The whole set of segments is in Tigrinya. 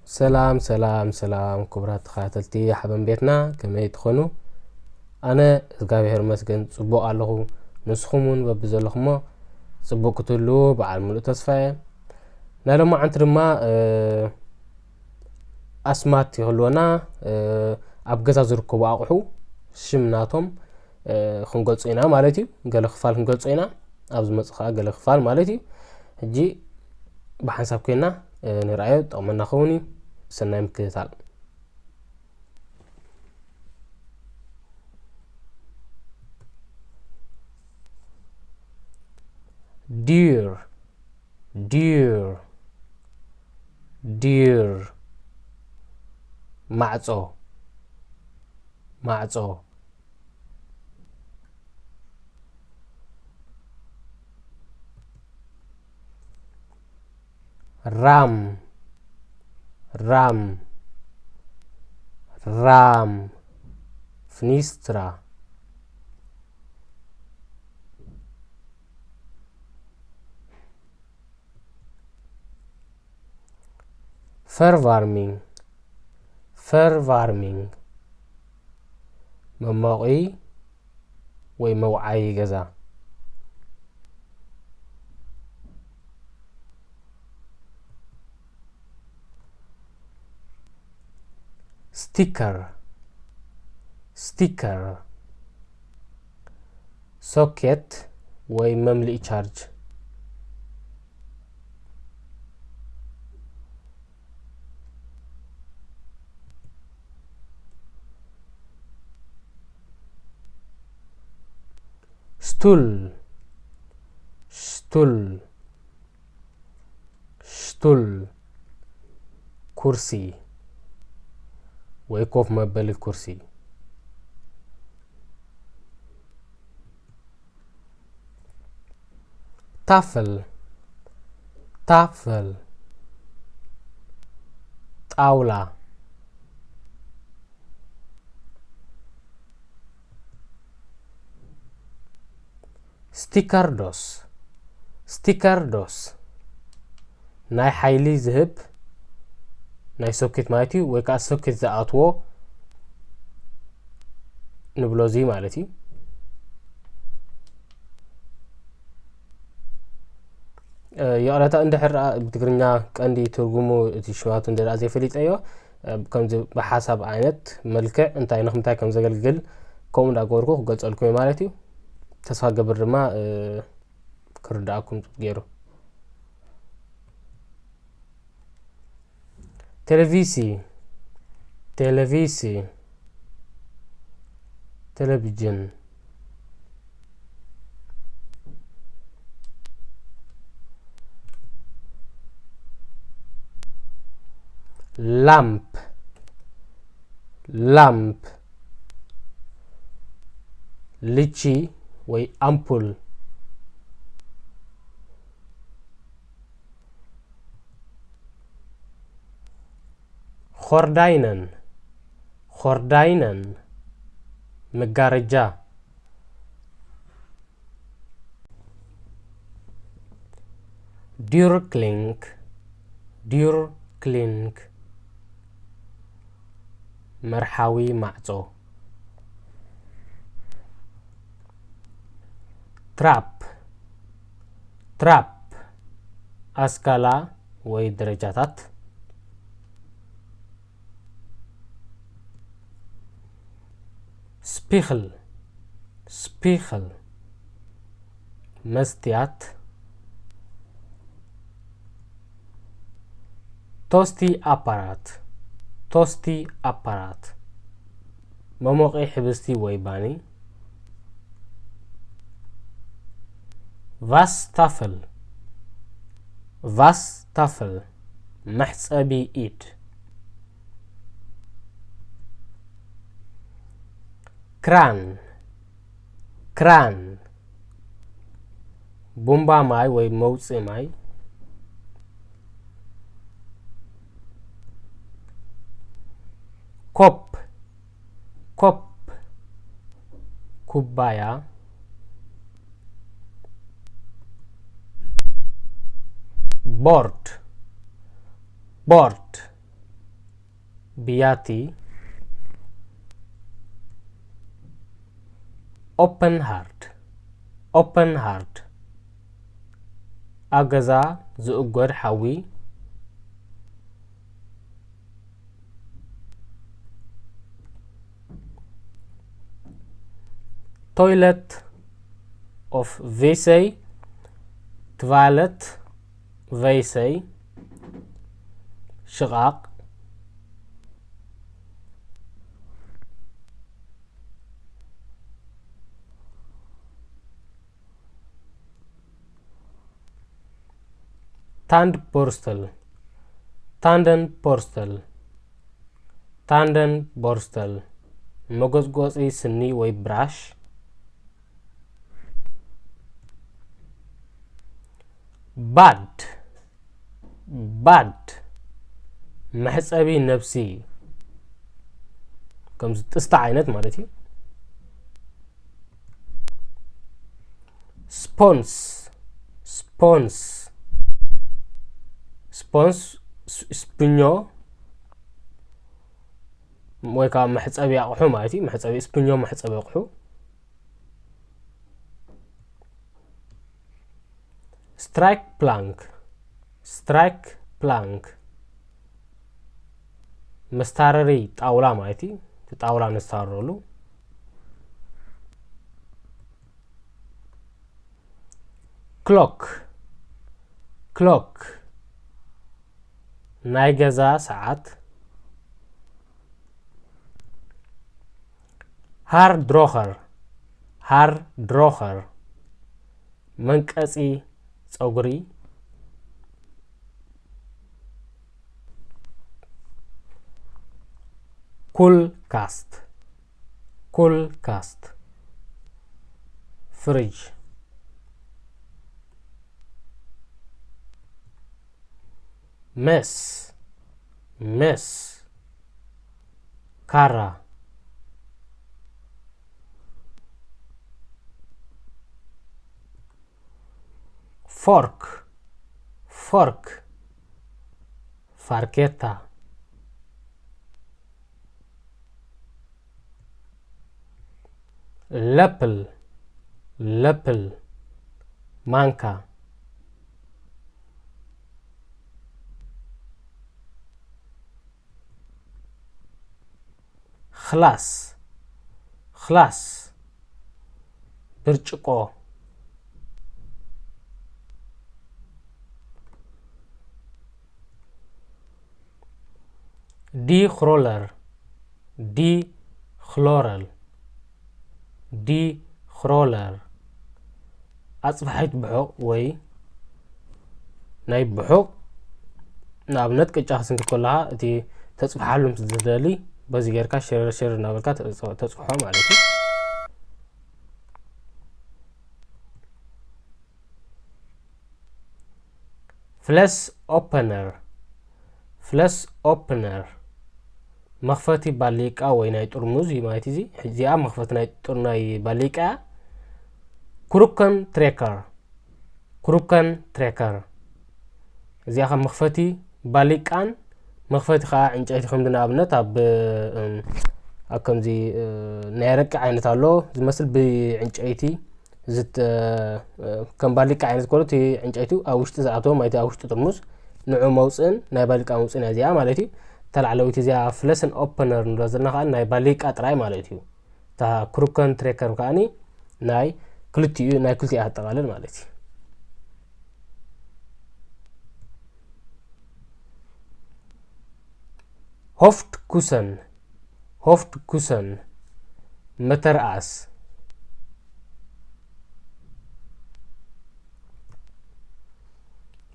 ሰላም ሰላም ሰላም፣ ክቡራት ተኸታተልቲ ሓበን ቤትና፣ ከመይ ትኾኑ? ኣነ እግዚኣብሔር ይመስገን ጽቡቕ ኣለኹ። ንስኹም እውን በብዘለኹሞ ጽቡቕ ክትህልዉ በዓል ምሉእ ተስፋ እየ። ናይ ሎማዓንቲ ድማ ኣስማት ይህልወና። ኣብ ገዛ ዝርከቡ ኣቑሑ ሽም ናቶም ክንገልጾ ኢና ማለት እዩ። ገለ ክፋል ክንገልጾ ኢና፣ ኣብ ዝመጽእ ከዓ ገለ ክፋል ማለት እዩ። ሕጂ ብሓንሳብ ኮይና ንርኣዮ፣ ጠቕመና ክኸውን እዩ። ሰናይ ምክትታል። ዲር ዲር ዲር ማዕጾ ማዕጾ። ራም ራም ራም። ፍኒስትራ። ፈርቫርሚንግ ፈርቫርሚንግ። መሞቒ ወይ መውዓዪ ገዛ። ስቲከር ስቲከር። ሶኬት ወይ መምልኢ ቻርጅ። ስቱል ስቱል። ስቱል ኩርሲ ወይ ኮፍ መበሊ ኩርሲ። ታፍል ታፍል። ጣውላ። ስቲከርዶስ ስቲከርዶስ። ናይ ሓይሊ ዝህብ ናይ ሶኬት ማለት እዩ፣ ወይ ከዓ ሶኬት ዝኣትዎ ንብሎ እዚ ማለት እዩ። ይቕረታ፣ እንድሕር ብትግርኛ ቀንዲ ትርጉሙ እቲ ሽማቱ እንድሕር ዘይፈሊጠዮ፣ ከምዚ ብሓሳብ ዓይነት መልክዕ እንታይ ንክምንታይ ከም ዘገልግል ከምኡ እንዳገበርኩ ክገልጸልኩም እየ ማለት እዩ። ተስፋ ገብር ድማ ክርድኣኩም ገይሩ። ቴሌቪሲ ቴሌቪሲ። ቴሌቪዥን። ላምፕ ላምፕ። ልቺ ወይ ኣምፑል። ኾርዳይነን ኾርዳይነን። መጋረጃ። ዲር ክሊንክ ዲር ክሊንክ። መርሓዊ ማዕጾ። ትራፕ ትራፕ። ኣስካላ ወይ ደረጃታት። ስፒኽል ስፒኽል። መስትያት። ቶስቲ ኣፓራት ቶስቲ ኣፓራት። መሞቒ ሕብስቲ ወይ ባኒ። ቫስ ታፍል ቫስ ታፍል። መሕጸቢ ኢድ። ክራን ክራን። ቡምባ ማይ ወይ መውጽኢ ማይ። ኮፕ ኮፕ፣ ኩባያ። ቦርድ፣ ቦርድ፣ ብያቲ። ኦፕን ሃርድ፣ ኦፕን ሃርድ፣ ኣብ ገዛ ዝእጎድ ሓዊ። ቶይለት ኦፍ ቬሰይ፣ ትቫለት ቬሰይ፣ ሽቓቕ። ታንድ ቦርስተል፣ ታንደን ቦርስተል፣ ታንደን ቦርስተል፣ መጎጽጎጺ ስኒ ወይ ብራሽ። ባድ፣ ባድ፣ መሕጸቢ ነብሲ፣ ከምዚ ጥስታ ዓይነት ማለት እዩ። ስፖንስ፣ ስፖንስ፣ ስፖንስ፣ ስ-፣ ስፕኞ ወይ ከዓ መሕጸቢ ኣቑሑ ማለት እዩ። መሕጸቢ፣ ስፕኞ መሕጸቢ ኣቑሑ። ስትራይክ ፕላንክ፣ ስትራይክ ፕላንክ፣ መስታረሪ ጣውላ ማለት እዩ። እቲ ጣውላ ነስታርረሉ። ክሎክ፣ ክሎክ፣ ናይ ገዛ ሰዓት። ሃር ድሮኸር፣ ሃር ድሮኸር፣ መንቀጺ ጸጉሪ። ኩል ካስት፣ ኩል ካስት፣ ፍሪጅ። መስ፣ መስ፣ ካራ። ፎርክ፣ ፎርክ፣ ፋርኬታ። ለፕል፣ ለፕል፣ ማንካ። ኽላስ፣ ኽላስ፣ ብርጭቆ። ዲ ኽሮለር፣ ዲ ኽሎረል፣ ዲ ኽሮለር፣ ኣጽፋሒት ብሑቕ ወይ ናይ ብሑቕ። ንኣብነት ቅጫ ክትስንክት ከለኻ እቲ ተጽፍሓሉ ምስ ዝደሊ በዚ ጌርካ ሸረር ሸረር እናበልካ ተጽ-፣ ተጽፍሖ ማለት እዩ። ፍለስ ኦፐነር፣ ፍለስ ኦፕነር፣ መኽፈቲ ባሊቃ ወይ ናይ ጥርሙዝ እዩ ማለት እዩ። እዚ፣ እዚኣ መኽፈቲ ናይ ጥር-፣ ናይ ባሊቃ እያ። ክሩከን ትሬከር፣ ክሩከን ትሬከር፣ እዚኣ ከም መኽፈቲ ባሊቃን መኽፈቲ ከዓ ዕንጨይቲ፣ ከምዚ ንኣብነት ኣብ፣ እም፣ ኣብ ከምዚ፣ እ፣ ናይ ኣረቂ ዓይነት ኣሎ ዝመስል ብዕንጨይቲ ዝት-፣ እ፣ ከም ባሊቃ ዓይነት ኮይኑ እቲ ዕንጨይቲ ኣብ ውሽጢ ዝኣተወ ማለት ኣብ ውሽጢ ጥርሙዝ ንዑ መውፅእን ናይ ባሊቃ መውፅእን እያ እዚኣ ማለት እዩ። እታ ላዕለወይቲ እዚኣ ፍለስን ኦፐነር ንብላ ዘለና ከዓ ናይ ባሊቃ ጥራይ ማለት እዩ። እታ ክሩከን ትሬከር ከዓኒ ናይ ክልቲኡ፣ ናይ ክልቲኣ ኣጠቓልል ማለት እዩ። ሆፍት ኩሰን፣ ሆፍት ኩሰን፣ መተርኣስ።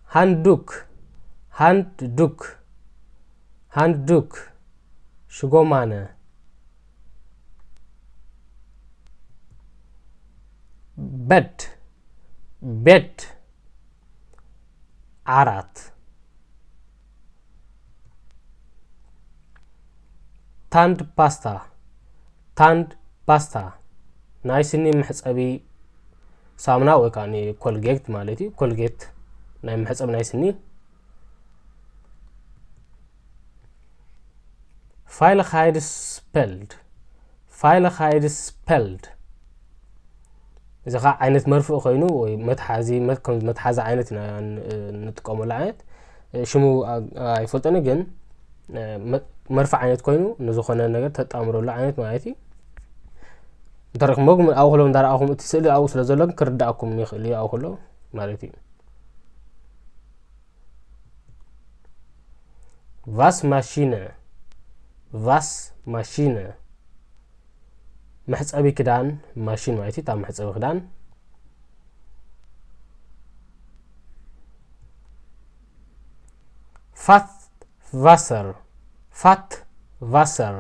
ሃንዱክ፣ ሃንዱክ፣ ሃንዱክ፣ ሽጎማነ። በድ፣ ቤድ፣ ዓራት። ታንድ ፓስታ፣ ታንድ ፓስታ፣ ናይ ስኒ መሕጸቢ ሳሙና ወይ ከዓ ኮልጌት ማለት እዩ። ኮልጌት ናይ መሕጸቢ ናይ ስኒ። ፋይልኻይድ ስፐልድ፣ ፋይልኻይድ ስፐልድ፣ እዚ ከዓ ዓይነት መርፍእ ኮይኑ ወይ መትሓዚ መ- ከም መትሓዚ ዓይነት ኢና ን- ንጥቀመሉ ዓይነት። ሽሙ ኣ- ኣይፈልጠኒ፣ ግን መ- መርፍእ ዓይነት ኮይኑ ንዝኾነ ነገር ተጣምረሉ ዓይነት ማለት እዩ። እንተረክሞ ግን ኣብኡ ከሎ እንዳረኣኹም እቲ ስእሊ ኣብኡ ስለ ዘሎ ግን ክርዳእኩም ይኽእል እዩ ኣብኡ ከሎ ማለት እዩ። ቫስ ማሺነ፣ ቫስ ማሺነ፣ መሕጸቢ ክዳን ማሽን ማለት እዩ። እታ መሕጸቢ ክዳን። ፋት ቫሰር፣ ፋት ቫሰር፣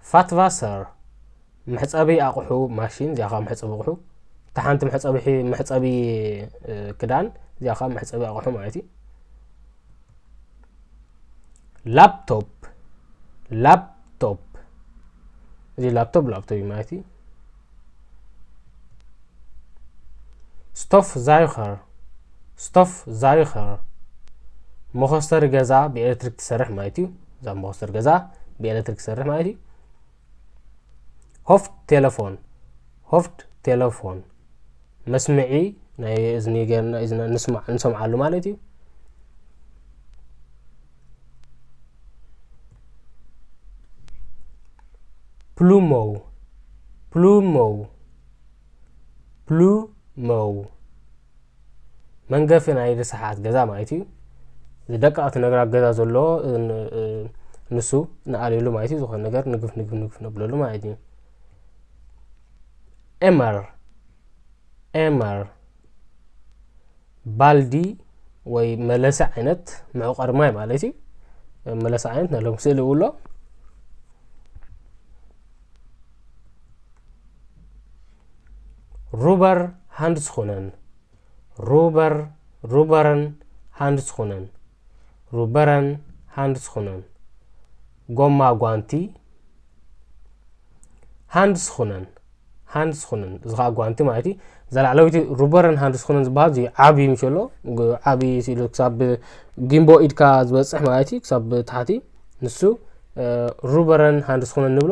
ፋት ቫሰር፣ መሕጸቢ ኣቑሑ ማሽን። እዚኣ ከዓ መሕጸቢ ኣቑሑ፣ እታ ሓንቲ መሕጸቢ ሒ- መሕጸቢ እ፣ ክዳን፣ እዚኣ ከዓ መሕጸቢ ኣቑሑ ማለት እዩ። ላፕቶፕ፣ ላፕቶፕ፣ እዚ ላፕቶፕ ላፕቶፕ እዩ ማለት እዩ። ስቶፍ ዛይኸር፣ ስቶፍ ዛይኸር፣ መኾስተሪ ገዛ ብኤሌክትሪክ ትሰርሕ ማለት እዩ። እዛ መኾስተሪ ገዛ ብኤሌክትሪክ ትሰርሕ ማለት እዩ። ሆፍት ቴሌፎን፣ ሆፍት ቴሌፎን፣ መስምዒ ናይ እዝኒ ጌርና እዝና ንስማዕ ንሰምዓሉ ማለት እዩ። ፕሉሞው፣ ፕሉሞው፣ ፕሉሞው፣ መንገፊ ናይ ርስሓት ገዛ ማለት እዩ። እዚ ደቀቕቲ ነገራት ገዛ ዘሎ እ- እ- ንሱ ንኣልየሉ ማለት እዩ። ዝኾነ ነገር ንግፍ ንግፍ ንግፍ ነብለሉ ማለት እዩ። ኤመር፣ ኤመር፣ ባልዲ ወይ መለሲ ዓይነት መዕቆሪ ማይ ማለት እዩ። መለሲ ዓይነት ናይ ሎም ስእሊ ይብሎ። ሩበር ሃንድስኹነን፣ ሩበር፣ ሩበረን ሃንድስኹነን፣ ሩበረን ሃንድስኹነን፣ ጎማ ጓንቲ፣ ሃንድስኹነን፣ ሃንድስኹነን፣ እዚ ከዓ ጓንቲ ማለት እዩ። እዛ ላዕለወይቲ ሩበረን ሃንድስኹነን ዝበሃል እዚ ዓብዪ ምሸሎ፣ ግ- ዓብዪ ሲሉ ክሳብ ጊምቦ ኢድካ ዝበፅሕ ማለት እዩ፣ ክሳብ ታሕቲ። ንሱ እ፣ ሩበረን ሃንድስኹነን ንብሎ።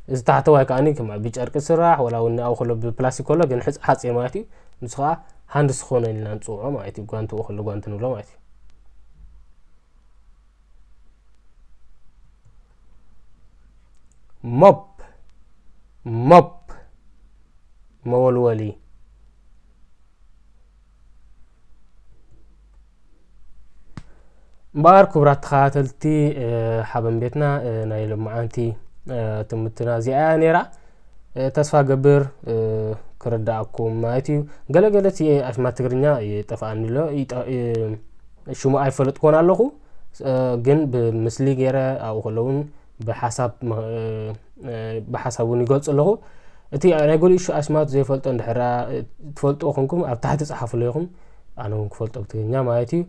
እዚ ታሕተዋይ ከዓ ከም ብጨርቂ ስራሕ ወላ እውን ኣብኡ ከሎ ብፕላስቲክ ከሎ ግን ሕፅ- ሓፂር ማለት እዩ። ንሱ ከዓ ሃንድስኹነን ኢልና ንፅውዖ ማለት እዩ። ጓንቲ ኣብኡ ከሎ ጓንቲ ንብሎ ማለት እዩ። ሞፕ፣ ሞፕ፣ መወልወሊ። እምበኣር ክቡራት ተኸታተልቲ፣ እ፣ ሓበን ቤትና፣ እ፣ ናይ ሎማዓንቲ፣ እ፣ ትምህርትና እዚኣ እያ ነይራ። እ፣ ተስፋ ገብር፣ እ፣ ክርዳእኩም ማለት እዩ። ገለገለ እቲ ኣስማት ትግርኛ ይጠፍኣኒ ኣሎ፣ ይጠ- እ፣ ሽሙ ኣይፈለጥኩዎን ኣለኹ። እ፣ ግን ብምስሊ ገይረ ኣብኡ ከለውን ብሓሳብ መ- እ፣ ብሓሳብ እውን ይገልፁ ኣለኹ። እቲ ናይ ገሊኡ ኣስማት ዘይፈልጦ እንድሕር ትፈልጥዎ ኮንኩም ኣብ ታሕቲ ፀሓፉለይ ኢኹም፣ ኣነ እውን ክፈልጦ ብትግርኛ ማለት እዩ።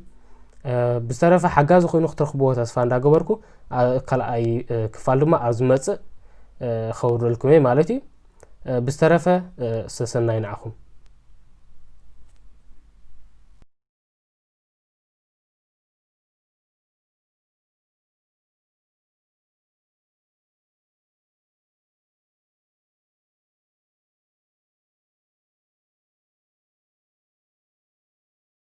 እ፣ ብዝተረፈ ሓጋዚ ኮይኑ ክትረኽብዎ ተስፋ እንዳገበርኩ፣ ኣ- ካልኣይ እ፣ ክፋል ድማ ኣብ ዝመፅእ እ፣ ከውርደልኩም እየ ማለት እዩ። እ፣ ብዝተረፈ እ፣ ሰሰናይ ንዓኹም።